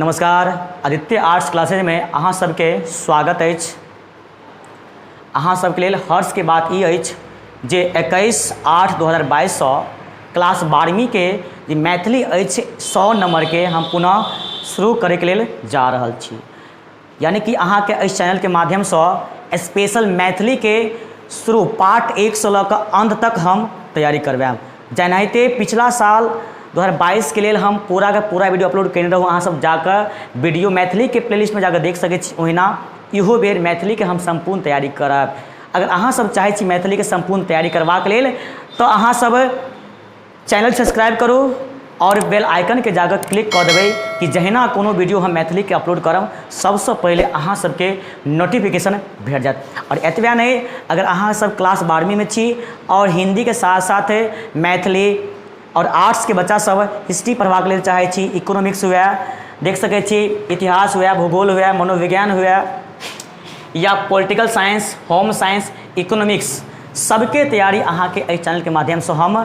नमस्कार, आदित्य आर्ट्स क्लासेजमे अहाँ सबके स्वागत अछि। अहाँ सबके लेल हर्षके बात ई अछि जे 21/8/2022सँ क्लास 12वींके जे मैथिली अछि 100 नम्बरके हम पुनः शुरू करैके लेल जा रहल छी। यानि कि अहाँके एहि चैनलके माध्यमसँ स्पेशल मैथिलीके शुरू पार्ट 1सँ लऽ कऽ अन्त तक हम तैयारी करबायब। जेनाहिते पिछला साल 2022के लेल हम पूराके पूरा वीडियो अपलोड कयने रहूँ, अहाँ सब जाकऽ वीडियो मैथिलीके प्लेलिस्टमे जाकऽ देख सकै छी। ओहिना इहो बेर मैथिलीके हम सम्पूर्ण तैयारी करब। अगर अहाँ सब चाहै छी मैथिलीके सम्पूर्ण तैयारी करबाक लेल तऽ अहाँ सब चैनल सब्सक्राइब करू आओर बेल आइकनके जाकऽ क्लिक कऽ देबै कि जहिना कोनो वीडियो हम मैथिलीके अपलोड करब सबसँ पहिले अहाँ सबके नोटिफिकेशन भेट जायत। आओर एतबे नहि, अगर अहाँ सब क्लास 12वींमे छी आओर हिन्दीके साथ साथ मैथिली आओर आर्ट्सके बच्चा सब हिस्ट्री पढ़बाक लेल चाहै छी, इकोनॉमिक्स हुए, देख सकै छी इतिहास हुए, भूगोल हुए, मनोविज्ञान हुए या political science, home science, economics सबके तैयारी अहाँके एहि चैनलके माध्यमसँ हम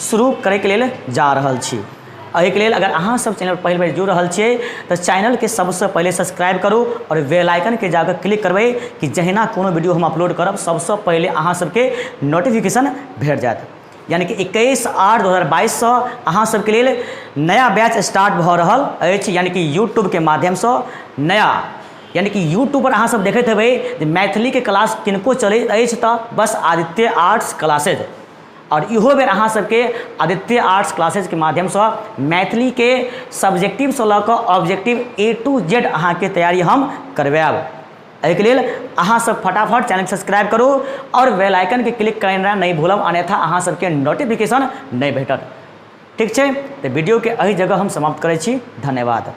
शुरू करैके लेल जा रहल छी। एहिके लेल अगर अहाँ सब चैनल पहिल बेर जुड़ रहल छियै तऽ चैनलके सबसँ पहिले सब्सक्राइब करू आओर बेल आइकनके जाकऽ क्लिक करबै कि जहिना कोनो वीडियो हम अपलोड करब सबसँ पहिले अहाँ सबके नोटिफिकेशन भेट जायत। यानि कि 21/8/2022सँ अहाँ सबके लेल नया बैच स्टार्ट भऽ रहल अछि, यानि कि यूट्यूबके माध्यमसँ नया, यानि कि यूट्यूब पर अहाँ सब देखैत हेबै जे मैथिलीके क्लास किनको चलैत अछि तऽ बस आदित्य आर्ट्स क्लासेज। आओर इहो बेर अहाँ सबके आदित्य आर्ट्स क्लासेजके माध्यमसँ मैथिलीके सब्जेक्टिवसँ लऽ कऽ ऑब्जेक्टिव ए टू जेड अहाँके तैयारी हम करवायब। एहिके लेल अहाँ सब फटाफट चैनल सब्सक्राइब करू आओर बेल आइकनके क्लिक करनाइ नहि भूलब, अन्यथा अहाँ सबके नोटिफिकेशन नहि भेटत। ठीक छै, तऽ वीडियोके एहि जगह हम समाप्त करै छी। धन्यवाद।